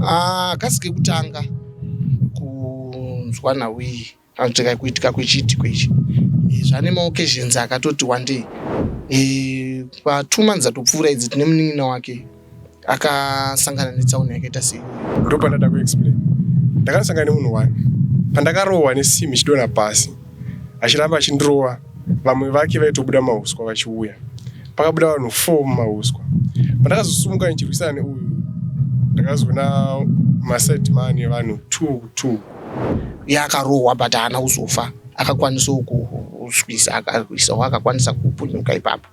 Ah, kasi kekutanga kunzwa nhau iyi kana kuti kuitika kwechiitiko ichi eh, zvane maoccasions akatoti wandei eh, patwo months atopfuura idzi tine munin'ina wake akasangana netsaona yakaita seiyoyo. Ndopandada kuexplain. Ndakasangana nemunhu one pandakarohwa nesimbi ichidonha pasi achiramba achindirova vamwe vake vaitobuda mahuswa vachiuya pakabuda vanhu four mumahuswa pandakazosumuka ndichirwisana neuyu ndakazoona maside man evanhu two two yakarohwa but haana kuzofa akakwanisawo kuswisa akarwisawo akakwanisa kupunyuka ipapo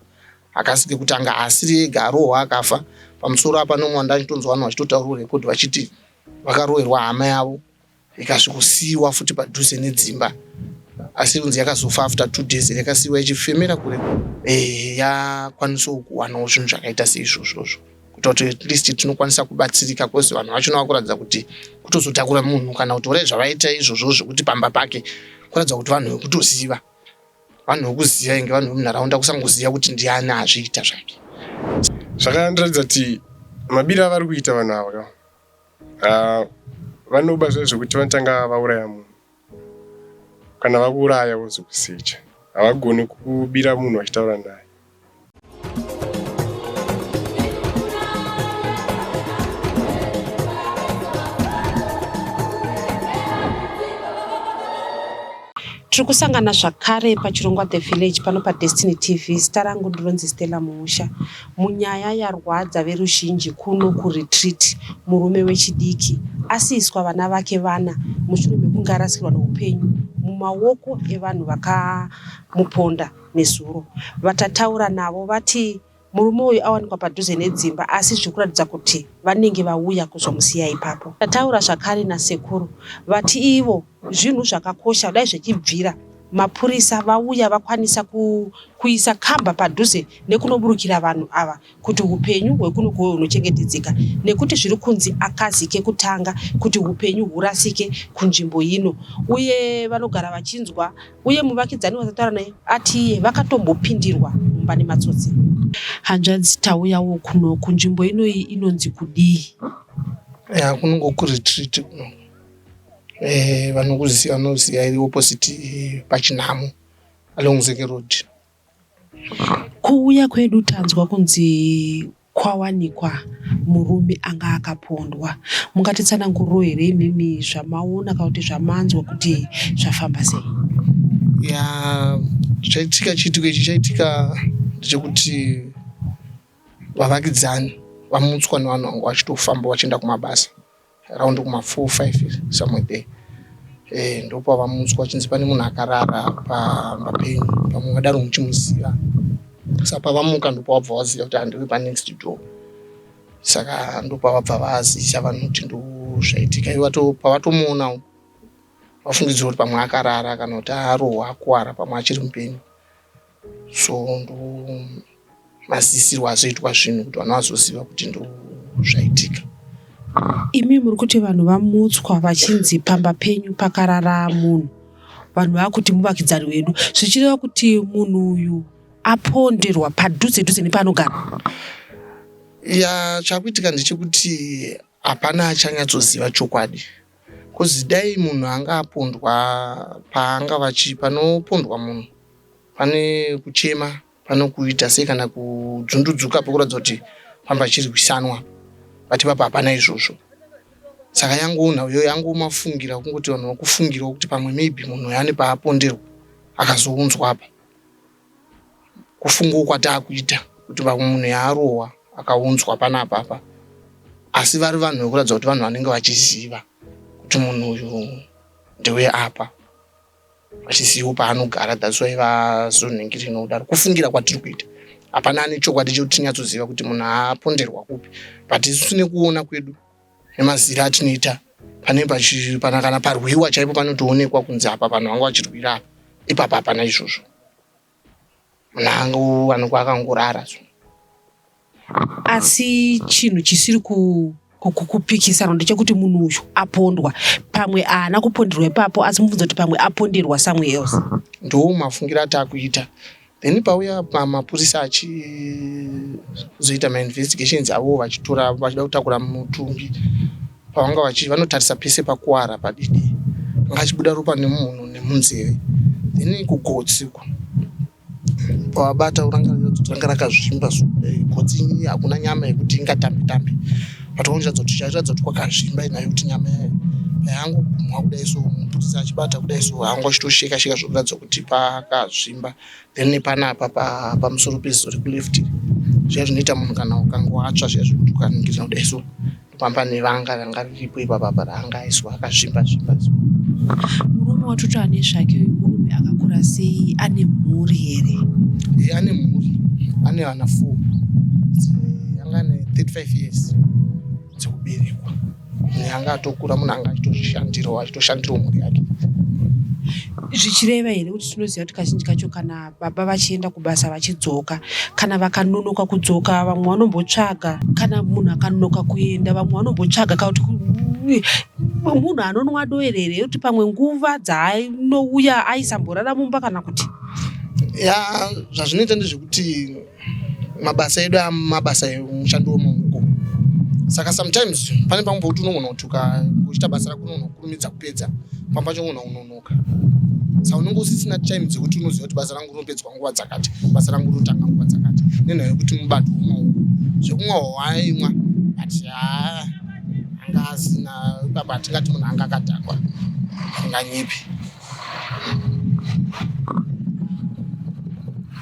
Hakasi kekutanga asiri ega arohwa akafa. Pamusoro apa nomwe wandachitonzwa vanhu vachitotaura record vachiti vakaroherwa hama yavo ikasvikosiiwa futi padhuze nedzimba asi kunzi yakazofa after two days yakasiiwa ichifemera kure eh, yakwanisawo kuwanawo zvinhu zvakaita seizvozvozvo kuita kuti at least tinokwanisa kubatsirika bcause vanhu vachona vakuratidza kuti kutozotakura munhu kana kuti urai zvavaita izvozvo zvekuti pamba pake kuratidza kuti vanhu vekutoziva Vanhu vekuziva inge vanhu vemunharaunda kusangoziva kuti ndiani azviita zvake. Zvakandiratidza kuti mabiro avari kuita vanhu ava ka ah, vanoba zviya zvekuti vanotanga vauraya munhu kana vakuuraya vozokusecha havagoni kubira munhu vachitaura naye. Tiri kusangana zvakare pachirongwa The Village pano paDestiny TV. Zita rangu ndinonzi Stella Muusha. Munyaya yarwadza veruzhinji kuno kuRetreat, murume wechidiki asiiswa vana vake vana mushure mekunge arasikirwa neupenyu mumaoko evanhu vakamuponda nezuro. Vatataura navo vati murume uyu awanikwa padhuze nedzimba asi zviri kuratidza kuti vanenge vauya kuzomusiya ipapo. Tataura zvakare nasekuru vati ivo zvinhu zvakakosha dai zvichibvira mapurisa vauya vakwanisa kuisa kamba padhuze nekunoburukira vanhu ava kuti hupenyu hwekuno kuve hunochengetedzeka nekuti zviri kunzi akazi kekutanga kuti hupenyu hurasike kunzvimbo ino uye vanogara vachinzwa uye muvakidzani watataura naye ati iye vakatombopindirwa mumba nematsotsi. Hanzvadzi tauyawo kuno kunzvimbo inoyi inonzi kudii? Ya kunongo kuretreat kuno eh, vanokuziva vanoziva iri opposite eh, pachinhamo along Zeke Road. Kuuya kwedu tanzwa kunzi kwawanikwa murume anga akapondwa. Mungatitsananguriro here imimi zvamaona kana kuti zvamanzwa kuti zvafamba sei? Ya chaitika chiitiko ichi chaitika ndechekuti vavakidzani vamutswa nevanhu vanga vachitofamba vachienda kumabasa around kuma 4 5 somewhere there eh, ndopavamutswa vachinzi pane munhu akarara pamba penyu pamwe ungadaro muchimuziva saka pavamuka ndopavabva vaziva kuti handiwe panext door saka ndopavabva vazivisa vanhu kuti ndozvaitika ivo pavatomuonawo vafungidzira kuti pamwe akarara kana kuti arohwa akuwara pamwe achiri mupenyu so ndo mazisirwo azoitwa zvinhu kuti vanhu vazoziva kuti ndo zvaitika. Imi muri kuti vanhu vamutswa vachinzi pamba penyu pakarara munhu, vanhu vakuti muvakidzani wedu, zvichireva kuti munhu uyu aponderwa padhuze dhuze nepaanogara. Ya, chakuitika ndechekuti hapana achanyatsoziva chokwadi bcause dai munhu anga apondwa paanga vachi panopondwa munhu pane kuchema pane kuita sei kana kudzundudzuka pekuratidza kuti pamba chirwisanwa but papa hapana izvozvo saka yangoona uyo yangomafungira kungoti vanhu vakufungirawo kuti pamwe maybe munhu uyo ane paaponderwa akazounzwa apa kufungawo kwataakuita kuti pamwe munhu yaarohwa akaunzwa panapa apa asi vari vanhu vekuratidza kuti vanhu vanenge vachiziva kuti munhu uyu ndewe apa vachiziva paanogara that's why vazonhingirina kudaro kufungira kwatiri kuita hapana ane chokwadi chekuti tinyatsoziva kuti munhu aponderwa kupi but isu nekuona kwedu nemazira atinoita pane pana kana parwiwa chaipo panotoonekwa kunzi apa vanhu vanga vachirwira apa ipapa hapana izvozvo munhu angowanikwa akangorara so Asi chinhu chisiri kupikisana ndechekuti munhu uyu apondwa pamwe haana kuponderwa ipapo asi mubvunza kuti pamwe aponderwa somewhere else. Ndiwo mafungiro atakuita then pauya mapurisa achizoita mainvestigations avo vachitora vachida kutakura mutumbi. Pavanga vachi vanotarisa pese pakuwara padidi anga achibuda ropa nemuhuno nemunzeve then kugotsi uku pavabata ranga rakazvimba so eh, gotsi hakuna nyama yekuti ingatambe tambe but unoratidza kuti chairatidza kuti kwakazvimba inayo kuti nyama yangu kumwa kudai so mupurisa achibata kudai so hangu achitosheka sheka zvokuratidza kuti pakazvimba then nepanapa pamusoro peziso rekuleft zviya zvinoita munhu kana ukanga watsva zviya zvekuti ukaningirira kudai so pamba nevanga ranga riripo ipapa apa raanga aiswa akazvimba zvimba murume watoto ane zvake uyu murume akakura sei ane mhuri here e ane mhuri ane vana four anga ane 35 years dzekuberekwa anga atokura munhu anga achitozvishandirawo achitoshandirawo mhuri yake zvichireva here kuti tinoziva kuti kazhinji kacho kana baba vachienda kubasa vachidzoka kana vakanonoka kudzoka vamwe vanombotsvaga kana munhu akanonoka kuenda vamwe vanombotsvaga kana kuti munhu anonwa doere here kuti pamwe nguva dzaanouya aisamborara mumba kana kuti ya zvazvinoita ndezvekuti mabasa edu amabasa emushando wemaoko saka sometimes pane pamwe pekuti unogona kuti ukaita basa rako unogona kukurumidza kupedza pamwe pacho unogona kunonoka saka unenge usisina time dzekuti unoziva kuti basa rangu rinopedzwa nguva dzakati basa rangu rinotanga nguva dzakati nenhau yekuti mubato wemaoko zvekumwa hwaimwa but haa anga asina ipapo hatingati munhu anga akadhakwa anganyepi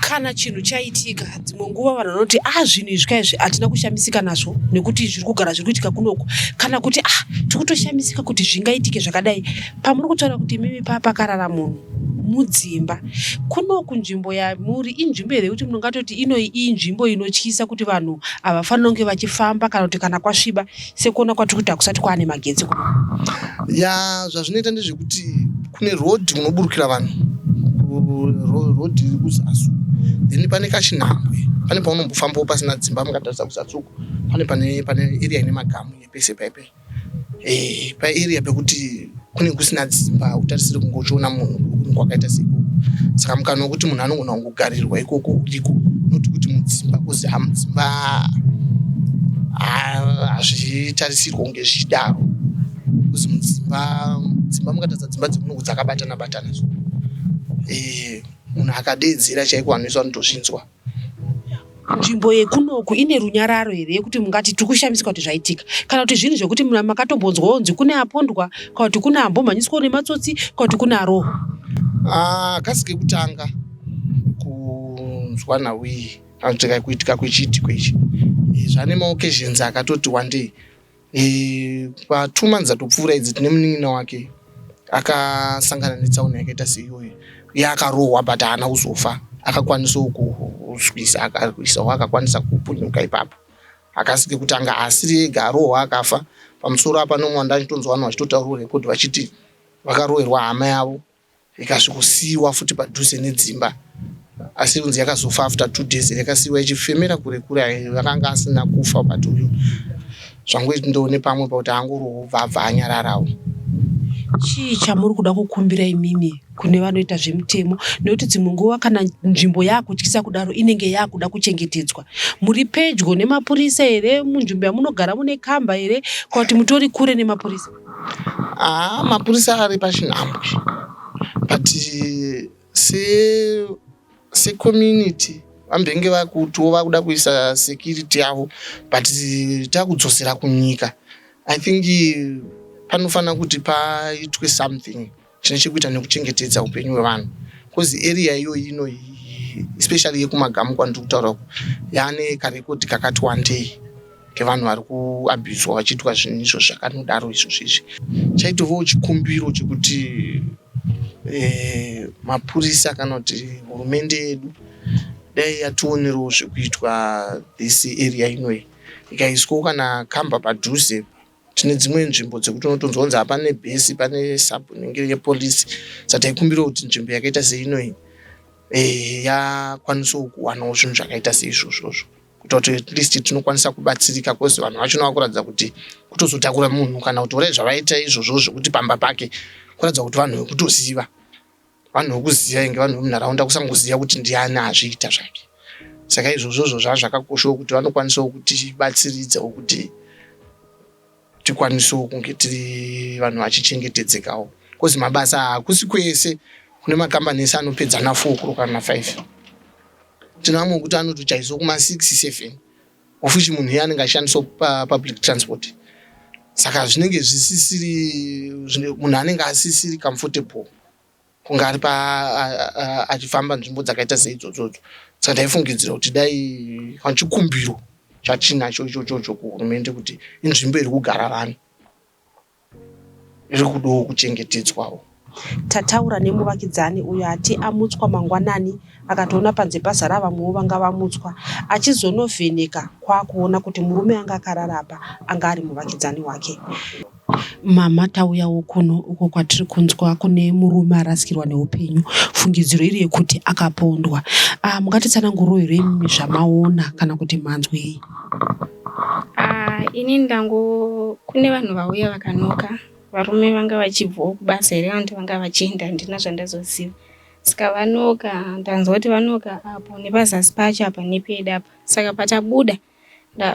Kana chinhu chaitika dzimwe nguva vanhu vanoti ah zvinhu izvi kaizvi hatina kushamisika nazvo nekuti zviri kugara zviri kuitika kunoku kana kuti ah tiri kutoshamisika kuti zvingaitike zvakadai. Pamuri kutaura kuti imimi paa pakarara munhu mudzimba kunoku nzvimbo yamuri inzvimbo here yekuti munongatoti inoyi inzvimbo inotyisa kuti vanhu havafaniri kunge vachifamba kana kuti kana kwasviba sekuona kwatiri kuita hakusati kwaane magetsi kuno. Ya zvazvinoita ndezvekuti kune road kunoburukira vanhu road iri kuzasi then pane kachinhambwe pane paunombofambawo pasina dzimba mukatarisa kuzasi uku pane pane pane area ine magamu yepese paipai eh, paarea pekuti kune kusina dzimba hautarisiri kunge uchiona munhu kunge kwakaita seikoko saka mukana wekuti munhu anogona kungogarirwa ikoko uriko not kuti mudzimba kuzi hamudzimba hazvitarisirwa kunge zvichidaro kuzi mudzimba dzimba mukatarisa dzimba dzemunoku dzakabatana batana so eh, munhu akadeedzera chaiko vanhu vese vanotozvinzwa Nzvimbo yekunoku ine runyararo here yekuti mungati tiri kushamisika kuti zvaitika kana kuti zvinhu zvekuti makatombonzwawo kunzi kune apondwa kana kuti kune ambomhanyiswawo nematsotsi kana kuti kune arohwa? Ah, kasi kekutanga kunzwa nhau iyi kana kuti kuitika kwechiitiko ichi eh, zvane maoccasions akatoti wandei Eh, pa two months dzatopfuura idzi tine munin'ina wake akasangana netsaona yakaita seiyoyo iye akarohwa but haana kuzofa akakwanisawo kurwisa akarwisawo akakwanisa kupunyuka ipapo akasike kuti anga asiri ega arohwa akafa pamusoro apa nomwe wandachitonzwa vanhu vachitotaurawo record vachiti vakaroherwa hama yavo ikasvikosiiwa futi padhuze nedzimba asi kunzi yakazofa after two days yakasiiwa ichifemera kure kure akanga asina kufa but uyu zvangoindoone pamwe pakuti angorohwa obva abva anyararawo. Chii chamuri kuda kukumbira imimi kune vanoita zvemutemo nekuti dzimwe nguva kana nzvimbo yakutyisa kudaro inenge yakuda kuchengetedzwa. Muri pedyo nemapurisa here munzvimbo yamunogara mune kamba here kana kuti mutori kure nemapurisa? Haa mapurisa ari pachinhambwe but se secommunity vambenge vakutiwo vakuda kuisa security yavo but takudzosera kunyika i think panofanira kuti paitwe something chine chekuita nekuchengetedza upenyu hwevanhu bcause area iyoyi ino especially yekumagamu kwandiri kutaura uku yaane karekodi kakati wandei kevanhu vari kuabhuswa vachiitwa zvinhu izvo zvakanodaro izvozvo izvi chaitovawo chikumbiro chekuti eh, mapurisa kana kuti hurumende yedu dai yationerawo zvekuitwa this area inoyi ikaiswawo kana kamba padhuze Tine dzimwe nzvimbo dzekuti unotonzwa kunzi hapane bhesi pane sub inenge yepolice saka taikumbirawo kuti nzvimbo yakaita seinoyi eh, yakwanisawo kuwanawo zvinhu zvakaita seizvozvozvo kuita kuti at least tinokwanisa kubatsirika bcause vanhu vachona vakuratidza kuti kutozotakura munhu kana kuti orai zvavaita izvozvo zvekuti pamba pake kuratidza kuti vanhu vekutoziva vanhu vekuziva inge vanhu vemunharaunda kusangoziva kuti ndiani azviita zvake saka izvozvozvo zvaa zvakakoshawo kuti vanokwanisawo kutibatsiridzawo kuti Tikwanisewo kunge tiri vanhu vachichengetedzekawo bcause mabasa hakusi kwese kune makambani ese anopedza na4 o'clock kana na5. Tine vamwe wekuti anotochaiswa kuma6, 7, of which munhu iye anenge achishandisa public transport, saka zvinenge zvisisiri, munhu anenge asisiri comfortable kunge ari achifamba nzvimbo dzakaita seidzodzo. Saka ndaifungidzira kuti dai chikumbiro chatinacho ichochocho kuhurumende kuti inzvimbo iri kugara vanhu, iri kudawo kuchengetedzwawo. Tataura nemuvakidzani uyo ati amutswa mangwanani akatoona panze pazara vamwewo vanga vamutswa. Achizonovheneka kwakuona kuti murume anga akarara apa anga ari muvakidzani wake. Mama, tauyawo kuno uko kwatiri kunzwa kune murume arasikirwa neupenyu, fungidziro iri yekuti akapondwa. Ah, mungatitsananguriro here imimi zvamaona kana kuti manzwei? Ah, ini ndango kune vanhu vauya vakanoka, varume vanga vachibvawo kubasa here kana kuti vanga vachienda, handina zvandazoziva. Saka vanoka, ndanzwa kuti vanoka apo nepazasi pacho apa nepedu apa. Saka patabuda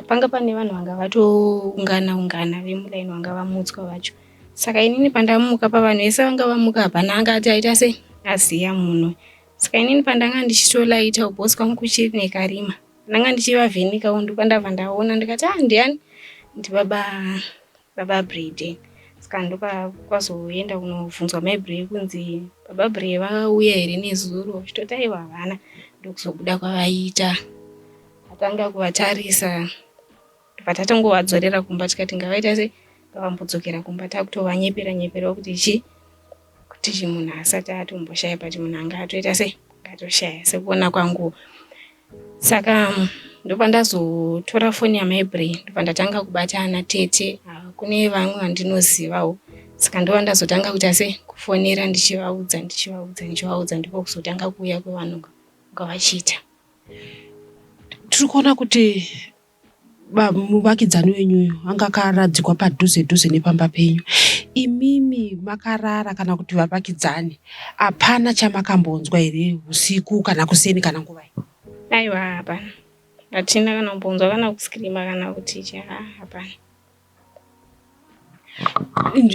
panga pane vanhu vanga vatoungana ungana vemulaini vanga vamutswa vacho. Saka inini pandamuka pavanhu vese vanga vamuka hapana anga ati aita sei aziya munhu. Saka inini pandanga ndichitolaita ubhosi kwangu kuchiri nekarima, ndanga ndichivavhenekawo, ndopandabva ndaona ndikati, ah, ndiani, ndibaba baba Brayden. Saka ndopakwazoenda kunobvunzwa mai Bray kunzi baba Bray vauya here nezuro, vachitoti aiwa havana. Ndokuzobuda kwavaita, atanga kuvatarisa, ndobva tatongovadzorera kumba tikati ngavaita sei, ngavambodzokera kumba. Takutovanyepera nyeperawo kuti chii, kuti chi munhu asati atomboshaya, but munhu anga atoita sei, atoshaya sekuona kwangu. Saka ndopandazotora foni yamai Bray, ndopandatanga kubata ana tete kune vamwe vandinozivawo. Saka ndovandazotanga kuita sei, kufonera ndichivaudza, ndichivaudza, ndichivaudza, ndipo kuzotanga kuuya kwevanhu nga vachiita. Tiri kuona kuti muvakidzani wenyu uyu anga akaradzikwa padhuze dhuze nepamba penyu. Imimi makarara kana kuti vavakidzani, hapana chamakambonzwa here usiku kana kuseni kana nguvai? Aiwa, hapana, hatina kana kumbonzwa kana kuscreama kana kuti chi, ha, hapana.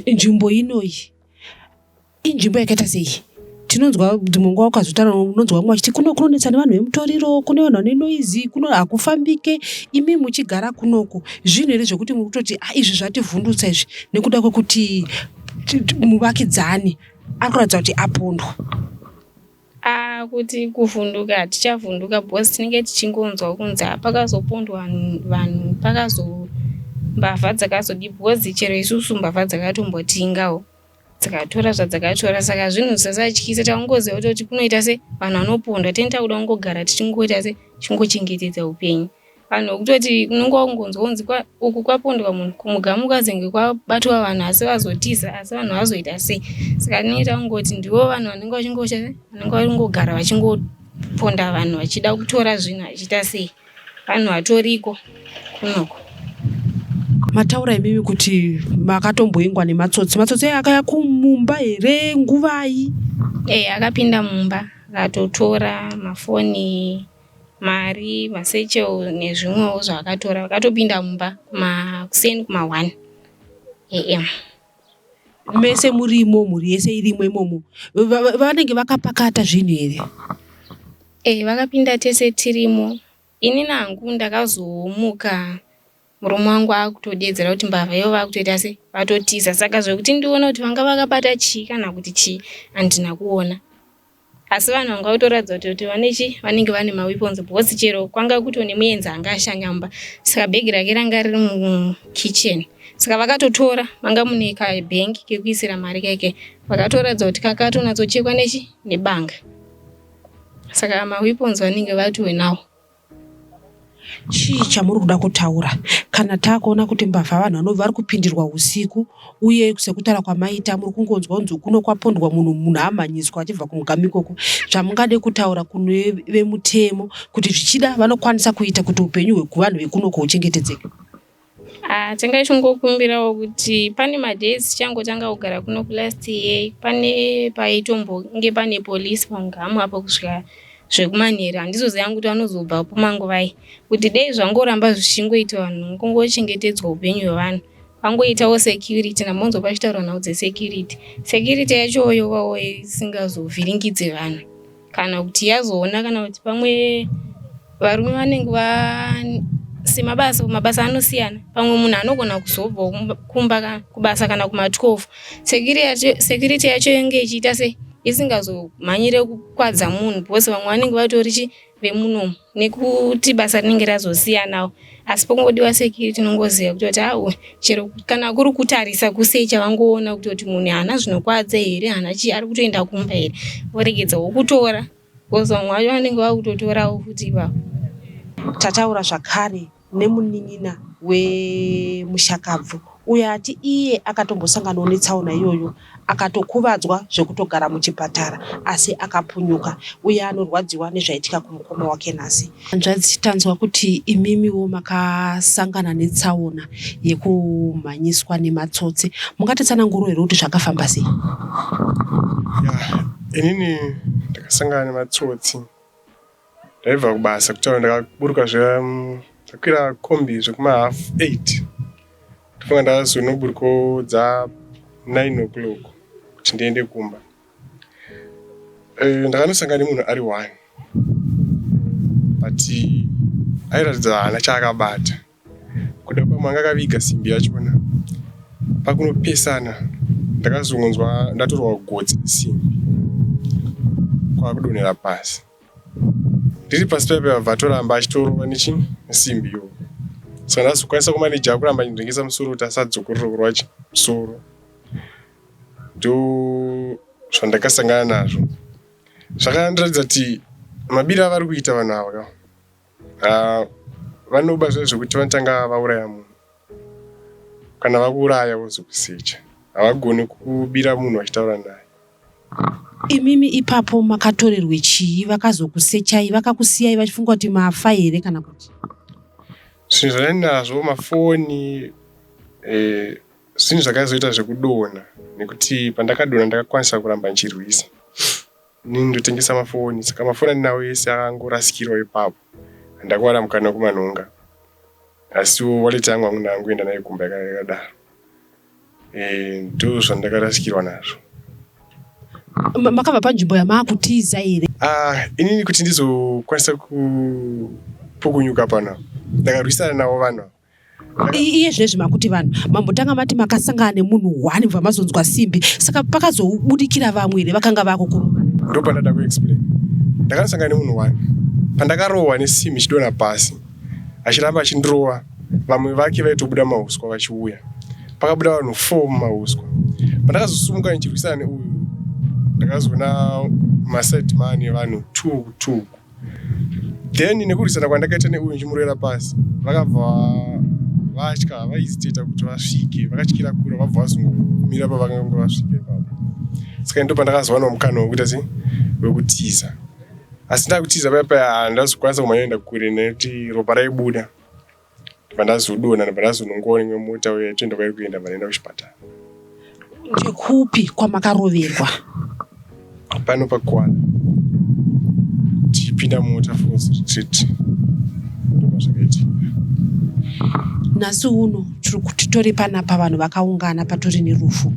Nzvimbo inoyi inzvimbo yakaita sei? Tinonzwa dzimwe nguva ukazotaura unonzwa vamwe vachiti kuno kunonetsa nevanhu vemutoriro, kune vanhu vane noise, kuno hakufambike. Imi muchigara kunoku, zvinhu here zvekuti muri kutoti, ah, izvi zvativhundutsa izvi nekuda kwekuti muvakidzani ari kuratidza kuti apondwa? Ah, kuti kuvhunduka hatichavhunduka because tinenge tichingonzwa kunzi pakazopondwa vanhu, pakazo mbavha dzakazodi, because chero isusu mbavha dzakatombotingawo dzikatora zvadzakatora. Saka zvinhu zvisasatyisa, takungoziva kutoti kunoita se vanhu vanopondwa. Teni takuda kungogara tichingoita se tichingochengetedza upenyu. Vanhu vekutoti unonge wakungonzwa kunzi uku kwapondwa munhu, kumugamu kwazenge kwabatwa vanhu asi vazotiza, asi vanhu vazoita sei. Saka tinenge takungoti ndivo vanhu vanenge vachingosha, vanenge vachingogara vachingoponda vanhu vachida kutora zvinhu vachiita sei, vanhu vatoriko kunoko. Mataura imimi kuti makatomboingwa nematsotsi. Matsotsi aya akauya kumumba here, nguvai? E, akapinda mumba akatotora mafoni, mari, masechel nezvimwewo zvaakatora. Vakatopinda mumba kuseni kuma1 am. Mese murimo, mhuri yese irimo imomo, vanenge vakapakata zvinhu here? E, vakapinda tese tirimo. Ini nangu ndakazomuka murume wangu akutodedzera kuti mbavha ivo vakutoita se vatotiza. Saka zvekuti ndione kuti vanga vakabata chii kana kuti chii handina kuona, asi vanhu vanga vakutoratidza kuti vane chi vanenge vane maweapons, because chero kwanga kuto nemuenzi anga ashanya mumba, saka bhegi rake ranga riri mukitchen. Saka vakatotora, manga mune kabhengi kekuisira mari keke, vakatoratidza kuti kakatonatsochekwa nechi nebanga. Saka maweapons vanenge vatowenawo. Chii chamuri kuda kutaura kana taakuona kuti mbavha vanhu vanobva vari kupindirwa usiku, uye sekutaura kwamaita muri kungonzwa kunzi kuno kwapondwa munhu, munhu amhanyiswa achibva kumugamu ikoko? Zvamungade kutaura kune vemutemo kuti zvichida vanokwanisa kuita kuti upenyu hwekuvanhu vekunoko huchengetedzeke? Ah, tanga tichingokumbirawo kuti pane madays tichangotanga kugara kuno kulast year, pane paitombonge pane polisi pamugamu apo kusvika zvekumanheru. Handizoziva kuti vanozobvapo manguvai, kuti dei zvangoramba zvichingoita vanhu kungochengetedzwa upenyu hwevanhu. Pangoitawo security namonzwa pachitaurwa nhau dzesecurity. Security yacho yovawo isingazovhiringidze vanhu kana kuti yazoona kana kuti pamwe varume vanenge va semabasa mabasa anosiyana pamwe munhu anogona kuzobva kumba kubasa kana kuma 12 security yacho yenge ichiita sei isingazomhanyire kukwadza munhu because vamwe vanenge vatori chi vemunomu nekuti basa rinenge razosiyanawo asi pongodiwa security inongoziva kutoti au chero kana kuri kutarisa kusecha vangoona kutoti munhu haana zvinokwadza here haana chii ari kutoenda kumba here voregedzawo kutora because vamwe vacho vanenge vakutotorawo futi ipapo. Tataura zvakare nemunin'ina wemushakabvu uyo ati iye akatombosanganawo netsaona iyoyo akatokuvadzwa zvekutogara muchipatara asi akapunyuka uye anorwadziwa nezvaitika kumukoma wake nhasi. Hanzvadzi, tanzwa kuti imimiwo makasangana netsaona yekumhanyiswa nematsotsi. Mungatitsananguriro here kuti zvakafamba sei? Ya, inini ndakasangana nematsotsi ndaibva kubasa kutaura ndakaburuka zve ndakwira kombi zvekuma half 8 ndofunga ndazonoburukawo dza 9 o'clock kuti ndiende kumba. Eh, ndakanosangana nemunhu ari one but airatidza haana chaakabata kuda pamwe anga akaviga simbi yachona pakunopesana ndakazongonzwa ndatorwa gotsi nesimbi kwakudonhera pasi ndiri pasi paipe vabva atoramba achitorova nechi nesimbi iyoyo saka ndazokwanisa kumaneja kuramba ndinzvengesa musoro kuti asadzokorora kurova musoro ndo zvandakasangana nazvo zvakandiratidza kuti mabiro avari kuita vanhu ava ka ah, vanoba zve zvekuti vanotanga vauraya munhu kana vakuuraya vozokusecha havagoni kubira munhu vachitaura naye. Imimi ipapo makatorerwe chii vakazokusechai vakakusiyai vachifunga kuti mafa here kana kuti? Zvinhu zvandinazvo mafoni eh, zvinhu zvakazoita zvekudonha nekuti pandakadonha ndakakwanisa kuramba ndichirwisa inini ndotengesa mafoni saka mafoni andinawo ese akangorasikirwa ipapo handakuwana mukana wekumanhonga asiwo wallet yangu hangu ndangoenda nayo kumba yakadaro eh, ndo zvandakarasikirwa nazvo. Makabva panzvimbo yamaakutiza here? Ah, inini kuti ndizokwanisa kupukunyuka pano ndakarwisana navo vanhu iye zvinezvi makuti vanhu mambotanga mati makasangana nemunhu one bva mazonzwa simbi saka pakazobudikira vamwe here vakanga vakukurova ndopandada kuexplain ndakasangana nemunhu one pandakarohwa nesimbi ichidonha pasi achiramba achindirova vamwe vake vaitobuda mahuswa vachiuya pakabuda vanhu four mumahuswa pandakazosumuka ndichirwisana neuyu ndakazoona maside man evanhu two two then nekurwisana kwandakaita neuyu ndichimurovera pasi vakabva vatya havaiziteta kuti vasvike vakatyira kure vabva vazongomira pavakanga vasvika ipapo saka ndo pandakazowana mukana wekuita se wekutiza asi ndakutiza paya paya handazokwanisa kumhanyoenda kure nekuti ropa raibuda pandazodonha ndobva ndazonongwa imwe mota uya itoenda kwairi kuenda bva kuchipatara. Ndekupi kwamakaroverwa? Pano paKwala tichipinda muWaterfalls Retreat ndopazvakaitika. Nhasi uno tiri kuti tori panapa vanhu vakaungana patori nerufu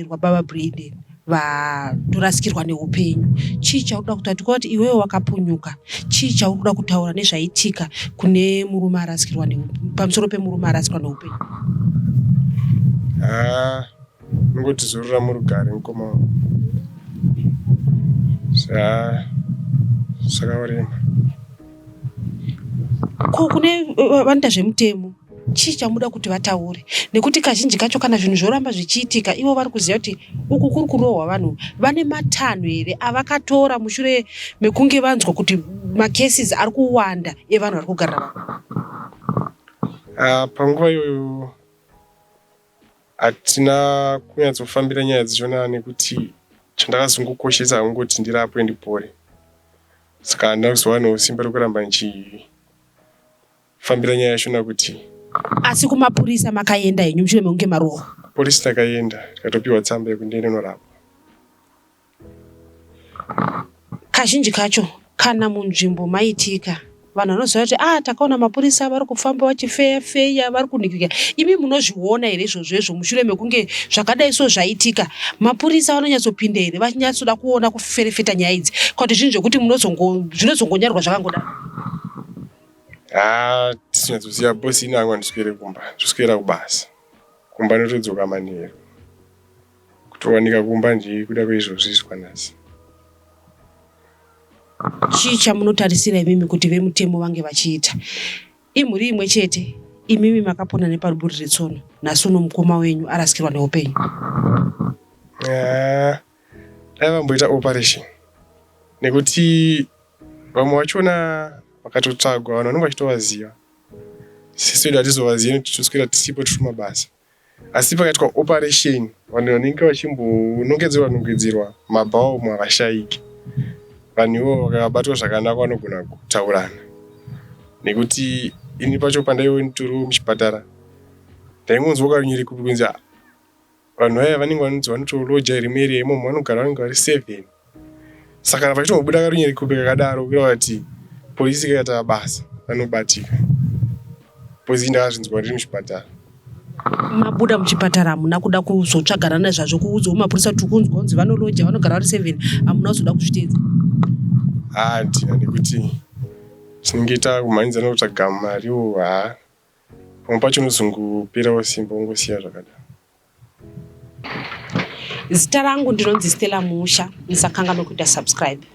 rwababa Brayden. vatorasikirwa neupenyu. Chii chauri kuda kutaura? Tikuona kuti iwewe wakapunyuka. Chii chauri kuda kutaura nezvaitika kune murume arasikirwa pamusoro pemurume arasikirwa neupenyu? Haa, nongoti zorora murugare mukoma wangu. Zvakaorema. Ko kune vanoita zvemutemo chii chamuda kuti vataure nekuti kazhinji kacho kana zvinhu zvoramba zvichiitika ivo vari kuziva kuti uku kuri kurohwa vanhu vane matanho here avakatora mushure mekunge vanzwa kuti macases ari kuwanda evanhu vari kugarira vanhu ah, panguva iyoyo hatina kunyatsofambira nyaya dzichona nekuti chandakazongokoshesa kungoti ndirapwe ndipore saka handina kuzowanawo simba rekuramba ndichi fambira nyaya yachona kuti. Asi kumapurisa makaenda henyu mushure mekunge marohwa? Kupolice takaenda tikatopiwa tsamba yekuti ndiende norapwa. Kazhinji kacho kana munzvimbo maitika. Vanhu vanoziva kuti ah takaona mapurisa vari kufamba vachifeya feya vari kunhikika. Imi munozviona here izvozvo izvo mushure mekunge zvakadai so zvaitika? Mapurisa vanonyatsopinda here vachinyatsoda kuona kuferefeta nyaya idzi? Kana kuti zvinhu zvekuti zvinozongonyarwa zvakangodaro? Haa tisinyatsoziva boss ini hangu handiswere kumba ndoswera kubasa. Kumba ndotodzoka manheru. Kutowanika kumba nje kuda kweizvozvi izvi kwanhasi. Chii chamunotarisira imimi kuti vemutemo vange vachiita? Imhuri imwe chete, imimi makapona neparuburi retsono, nhasi uno mukoma wenyu arasikirwa neupenyu. Haa, dai vamboita operation nekuti vamwe vachona vakatotsvagwa vanhu vanenge vachitovaziva. Sisi vedu hatizovazivi nekuti toswera tisipo tiri kumabasa. Asi pakaitwa operation vanhu vanenge vachimbonongedzerwa nongedzerwa mabhawa umu havashaiki. Vanhu ivovo vakabatwa zvakanaka vanogona kutaurana nekuti ini pacho pandaive nditoriwo muchipatara ndaingonzwa karunyerekupe kunzi Vanhu vaya vanenge vanonzi vanotoloja iri muarea imomo vanogara vanenge vari seven. Saka kana pachitongobuda karunyerekupe kakadaro kureva kuti polisi ikaita basa vanobatika. Because ndakazvinzwa ndiri muchipatara. Mabuda muchipatara hamuna kuda kuzotsvagana nezvazvo kuudzawo mapurisa kuti kunzwa kunzi vanoloja vanogara vari seven hamuna kuzoda kuzviteedza. Haa handina nekuti tinenge takumhanyidzana kutsvaga mariwo haa Pamwe pacho unozongoperawo simba wongosiya zvakadaro. Zita rangu ndinonzi Stella Musha, musakanganwe kuita subscribe.